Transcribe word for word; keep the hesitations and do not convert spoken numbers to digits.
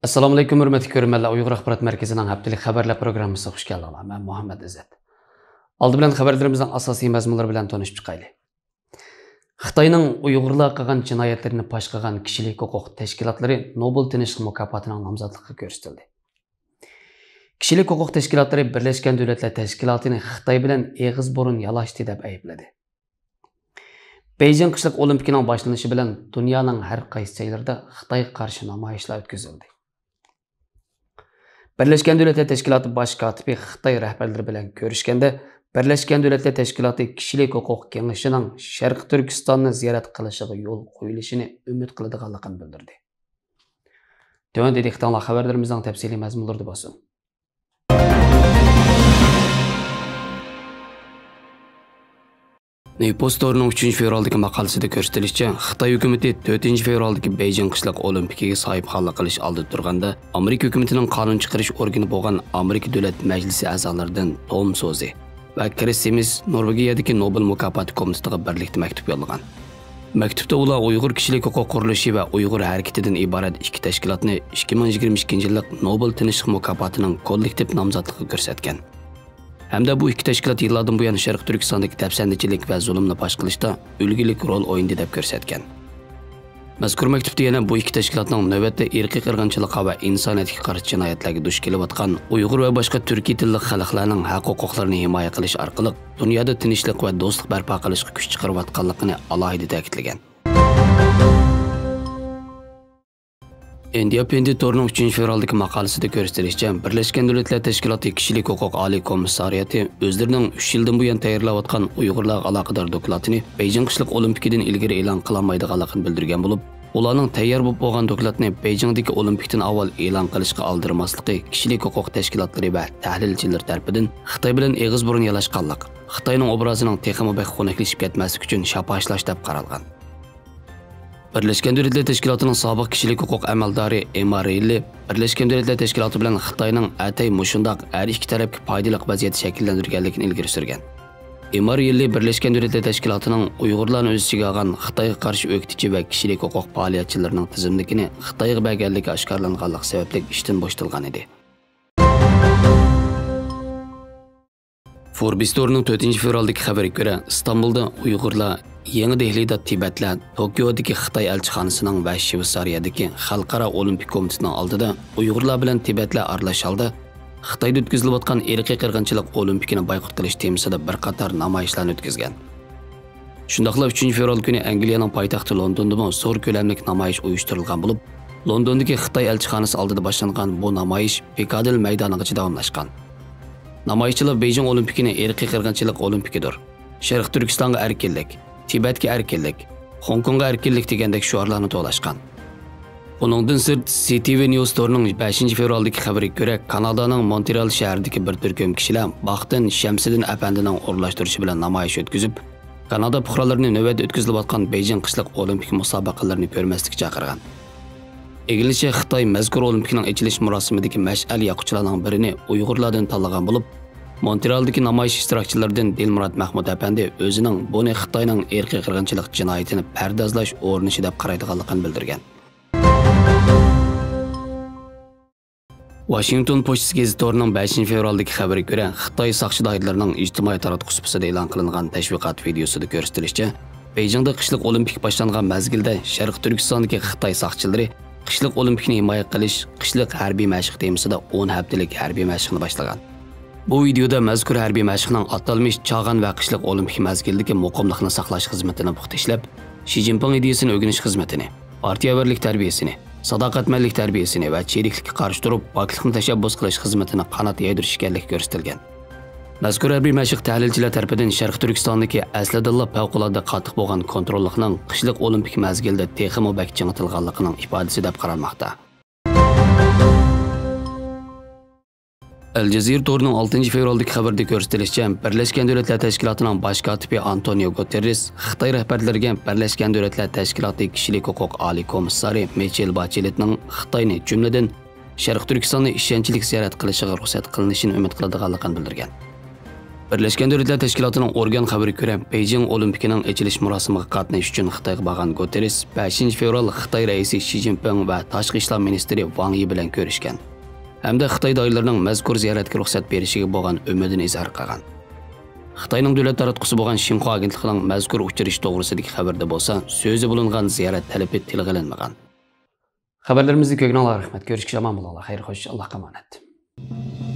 ئەسسالامۇئەلەيكۇم، ھۆرمەتلىك كۆرۈرمەنلەر، ئۇيغۇر ئاخبارات مەركىزىنىڭ ھەپتىلىك خەۋەرلەر پروگراممىسىغا خۇش كەلدىڭلار. مەن مۇھەممەد ئىززەت. ئالدى بىلەن خەۋەرلىرىمىزنىڭ ئاساسىي مەزمۇنلىرى بىلەن تونۇشۇپ چىقايلى. خىتاينىڭ ئۇيغۇرلارغا قىلغان جىنايەتلىرىنى پاش قىلغان كىشىلىك ھوقۇق تەشكىلاتلىرى نوبېل تىنچلىق مۇكاپاتىنىڭ نامزاتلىقىغا كۆرسىتىلدى. كىشىلىك ھوقۇق تەشكىلاتلىرى بىرلەشكەن دۆلەتلەر تەشكىلاتىنى خىتاي بىلەن ئېغىز بۇرۇن يالاشتى دەپ ئەيىبلىدى. بېيجىڭ قىشلىق ئولىمپىكىنىڭ باشلىنىشى بىلەن دۇنيانىڭ ھەر قايسى جايلىرىدا خىتايغا قارشى نامايىشلار ئۆتكۈزۈلدى. بىرلەشكەن دۆلەتلەر تەشكىلاتى باش كاتىپى خىتاي رەھبەرلىرى بىلەن كۆرۈشكەندە، بىرلەشكەن دۆلەتلەر تەشكىلاتى كىشىلىك ھوقۇق كېڭىشىنىڭ شەرقىي تۈركىستاننى زىيارەت قىلىشىغا يول قويۇلۇشىنى ئۈمىد قىلىدىغانلىقىنى بىلدۈردى. تۆۋەندە دىققىتىڭلار خەۋەرلىرىمىزنىڭ تەپسىلىي مەزمۇنلىرىدا بولسۇن. نېيپوست تورىنىڭ ئۈچىنچى فېۋرالدىكى ماقالىسىدە كۆرسىتىلىشىچە، خىتاي ھۆكۈمىتى تۆتىنچى فېۋرالدىكى بېيجىڭ قىشلىق ئولىمپىكىگە ساھىبخانلىق قىلىش ئالدىدا تۇرغاندا، ئامېرىكا ھۆكۈمىتىنىڭ قانۇن چىقىرىش ئورگىنى بولغان ئامېرىكا دۆلەت مەجلىسى ئەزالىرىدىن توم سوزى ۋە كرىس سىمىس نورۋېگىيەدىكى نوبېل مۇكاپاتى كومىتېتىغا بىرلىكتە مەكتۇپ يوللىغان. مەكتۇپتا ئۇلار ئۇيغۇر كىشىلىك ھوقۇق قۇرۇلۇشى ۋە ئۇيغۇر ھەرىكىتىدىن ئىبارەت ئىككى تەشكىلاتنى ئىككى مىڭ يىگىرمە ئىككىنچى يىللىق نوبېل تىنچلىق مۇكاپاتىنىڭ كوللېكتىپ نامزاتلىقىغا كۆرسەتكەن. ھەمدە بۇ ئىككى تەشكىلات يىللاردىن بۇيان شەرقىي تۈركىستاندىكى دەپسەندىچىلىك ۋە زۇلۇمنى پاش قىلىشتا ئۈلگىلىك رول ئوينىدى دەپ كۆرسەتكەن. مەزكۇر مەكتۇپتا يەنە بۇ ئىككى تەشكىلاتنىڭ نۆۋەتتە ئىرقىي قىرغىنچىلىققا ۋە ئىنسانىيەتكە قارشى جىنايەتلەرگە دۇچ كېلىۋاتقان ئۇيغۇر ۋە باشقا تۈركىي تىللىق خەلقلەرنىڭ ھەق ھوقۇقلىرىنى ھىمايە قىلىش ئارقىلىق دۇنيادا تىنچلىق ۋە دوستلۇق بەرپا قىلىشقا كۈچ چىقىرىۋاتقانلىقىنى ئالاھىدە تەكىتلىگەن. ئىندىيا پېندى تورىنىڭ ئۈچىنچى فېۋرالدىكى ماقالىسىدە كۆرسىتىلىشىچە، بىرلەشكەن دۆلەتلەر تەشكىلاتى كىشىلىك ھوقۇق ئالىي كومىسسارىياتى ئۆزلىرىنىڭ ئۈچ يىلدىن بۇيان تەييارلاۋاتقان ئۇيغۇرلارغا ئالاقىدار دوكلاتىنى بېيجىڭ قىشلىق ئولىمپىكىدىن ئىلگىرى ئېلان قىلالمايدىغانلىقىنى بىلدۈرگەن بولۇپ، ئۇلارنىڭ تەييار بولۇپ بولغان دوكلاتنى بېيجىڭدىكى ئولىمپىكتىن ئاۋۋال ئېلان قىلىشقا ئالدىرىماسلىقى كىشىلىك ھوقۇق تەشكىلاتلىرى ۋە تەھلىلچىلىرى تەرىپىدىن خىتاي بىلەن ئېغىز بۇرۇن يالاشقانلىق، خىتاينىڭ ئوبرازىنىڭ تېخىمۇ بەك خۇنۈكلىشىپ كەتمەسلىكى ئۈچۈن شاپاشلاش دەپ قارالغان. بىرلەشكەن دۆلەتلەر تەشكىلاتىنىڭ سابىق كىشىلىك ھوقۇق ئەمەلدارى ئېمما رېيلى بىرلەشكەن دۆلەتلەر تەشكىلاتى بىلەن خىتاينىڭ ئەتەي مۇشۇنداق ھەر ئىككى تەرەپكە پايدىلىق ۋەزىيەت شەكىللەندۈرگەنلىكىنى ئىلگىرى سۈرگەن. ئېمما رېيلى بىرلەشكەن دۆلەتلەر تەشكىلاتىنىڭ ئۇيغۇرلارنى ئۆز ئىچىگە ئالغان خىتايغا قارشى ئۆكتىچى ۋە كىشىلىك ھوقۇق پائالىيەتچىلىرىنىڭ تىزىملىكىنى خىتايغا بەرگەنلىكى ئاشكارىلانغانلىقى سەۋەبلىك ئىشتىن بوشىتىلغان ئىدى. فوربس تورىنىڭ تۆتىنچى فېۋرالدىكى خەۋىرىگە كۆرە، ئىستانبۇلدا ئۇيغۇرلار، يېڭى دېھلىدا تىبەتلەر، توكيودىكى خىتاي ئەلچىخانىسىنىڭ ۋە شۋېتسارىيەدىكى خەلقئارا ئولىمپىك كومىتېتىنىڭ ئالدىدا ئۇيغۇرلار بىلەن تىبەتلەر ئارىلاش ھالدا خىتايدا ئۆتكۈزۈلۈۋاتقان ئىرقىي قىرغىنچىلىق ئولىمپىكىنى بايقۇت قىلىش تېمىسىدا بىر قاتار نامايىشلارنى ئۆتكۈزگەن. شۇنداقلا ئۈچىنچى فېۋرال كۈنى ئەنگلىيەنىڭ پايتەختى لوندوندىمۇ زور كۆلەملىك نامايىش ئۇيۇشتۇرۇلغان بولۇپ، لوندوندىكى خىتاي ئەلچىخانىسى ئالدىدا باشلانغان بۇ نامايىش پىكادىل مەيدانىغىچە داۋاملاشقان. نامايىشچىلار بېيجىڭ ئولىمپىكىنى ئىرقىي قىرغىنچىلىق ئولىمپىكىدۇر، شەرقىي تۈركىستانغا ئەركىنلىك، تىبەتكە ئەركىنلىك، خوڭكوڭغا ئەركىنلىك دېگەندەك شوئارلارنى توۋلاشقان. بۇنىڭدىن سىرت، سى تى ۋى نيۇز تورىنىڭ بەشىنچى فېۋرالدىكى خەۋىرىگە كۆرە، كانادانىڭ مونترېئال شەھىرىدىكى بىر تۈركۈم كىشىلەر باختىن شەمسىدىن ئەپەندىنىڭ ئورۇنلاشتۇرۇشى بىلەن نامايىش ئۆتكۈزۈپ، كانادا پۇقرالىرىنى نۆۋەتتە ئۆتكۈزۈلۈۋاتقان بېيجىڭ قىشلىق ئولىمپىك مۇسابىقىلىرىنى كۆرمەسلىككە چاقىرغان. ئىگىلىنىشىچە، خىتاي مەزكۇر ئولىمپىكنىڭ ئېچىلىش مۇراسىمىدىكى مەشئەل ياققۇچىلارنىڭ بىرىنى ئۇيغۇرلاردىن تاللىغان بولۇپ، مونترېئالدىكى نامايىش ئىشتىراكچىلىرىدىن دىلمۇرات مەھمۇت ئەپەندى ئۆزىنىڭ بۇنى خىتاينىڭ ئىرقىي قىرغىنچىلىق جىنايىتىنى پەردازلاش ئۇرۇنۇشى دەپ قارايدىغانلىقىنى بىلدۈرگەن. ۋاشىنگتون پوچتىسى گېزىت تورىنىڭ بەشىنچى فېۋرالدىكى خەۋىرىگە كۆرە، خىتاي ساقچى دائىرىلىرىنىڭ ئىجتىمائىي تاراتقۇ سۇپىسىدا ئېلان قىلىنغان تەشۋىقات ۋىدېيوسىدا كۆرسىتىلىشىچە، بېيجىڭدا قىشلىق ئولىمپىك باشلانغان مەزگىلدە شەرقىي تۈركىستاندىكى خىتاي ساقچىلىرى قىشلىق ئولىمپىكنى ھىمايە قىلىش قىشلىق ھەربىي مەشىق تېمىسىدا ئون ھەپتىلىك ھەربىي مەشىقنى باشلىغان. بۇ ۋىدېيودا مەزكۇر ھەربىي مەشىقنىڭ ئاتالمىش چاغان ۋە قىشلىق ئولىمپىك مەزگىلىدىكى مۇقىملىقنى ساقلاش خىزمىتىنى پۇختا ئىشلەپ، شى جىنپىڭ ئىدىيىسىنى ئۆگىنىش خىزمىتىنى، پارتىيەۋەرلىك تەربىيەسىنى، ساداقەتمەنلىك تەربىيەسىنى ۋە چىرىكلىككە قارشى تۇرۇپ، پاكلىقنى تەشەببۇس قىلىش خىزمىتىنى قانات يايدۇرۇش ئىكەنلىكى كۆرسىتىلگەن. مەزكۇر ھەربىي مەشىق تەھلىلچىلەر تەرىپىدىن شەرقىي تۈركىستاندىكى ئەسلىدىنلا پەۋقۇلئاددە قاتتىق بولغان كونتروللۇقنىڭ قىشلىق ئولىمپىك مەزگىلىدە تېخىمۇ بەك چىڭىتىلغانلىقىنىڭ ئىپادىسى دەپ قارالماقتا. ئەل جەزىرە تورىنىڭ ئالتىنچى فېۋرالدىكى خەۋىرىدە كۆرسىتىلىشىچە، بىرلەشكەن دۆلەتلەر تەشكىلاتىنىڭ باش كاتىپى ئانتونىيو گۇتېررېس خىتاي رەھبەرلىرىگە بىرلەشكەن دۆلەتلەر تەشكىلاتى كىشىلىك ھوقۇق ئالىي كومىسسارى مىچېل باچېلېتنىڭ خىتاينى، جۈملىدىن شەرقىي تۈركىستاننى ئىشەنچلىك زىيارەت قىلىشىغا رۇخسەت قىلىنىشىنى ئۈمىد قىلىدىغانلىقىنى بىلدۈرگەن. بىرلەشكەن دۆلەتلەر تەشكىلاتىنىڭ ئورگان خەۋىرىگە كۆرە، بېيجىڭ ئولىمپىكىنىڭ ئېچىلىش مۇراسىمىغا قاتنىشىش ئۈچۈن خىتايغا بارغان گۇتېررېس بەشىنچى فېۋرال خىتاي رەئىسى شى جىنپىڭ ۋە تاشقى ئىشلار مىنىستىرى ۋاڭ يى بىلەن كۆرۈشكەن ھەمدە خىتاي دائىرىلىرىنىڭ مەزكۇر زىيارەتكە رۇخسەت بېرىشىگە بولغان ئۈمىدىنى ئىزھار قىلغان. خىتاينىڭ دۆلەت تاراتقۇسى بولغان شىنخۇا ئاگېنتلىقىنىڭ مەزكۇر ئۇچرىشىش توغرىسىدىكى خەۋىرىدە بولسا سۆزى بولۇنغان زىيارەت تەلىپى تىلغا ئېلىنمىغان. خەۋەرلىرىمىزنى كۆرگىنىڭلارغا رەھمەت. كۆرۈشكىچە ئامان بولۇڭلار. خەير خوش، ئاللاھقا ئامانەت.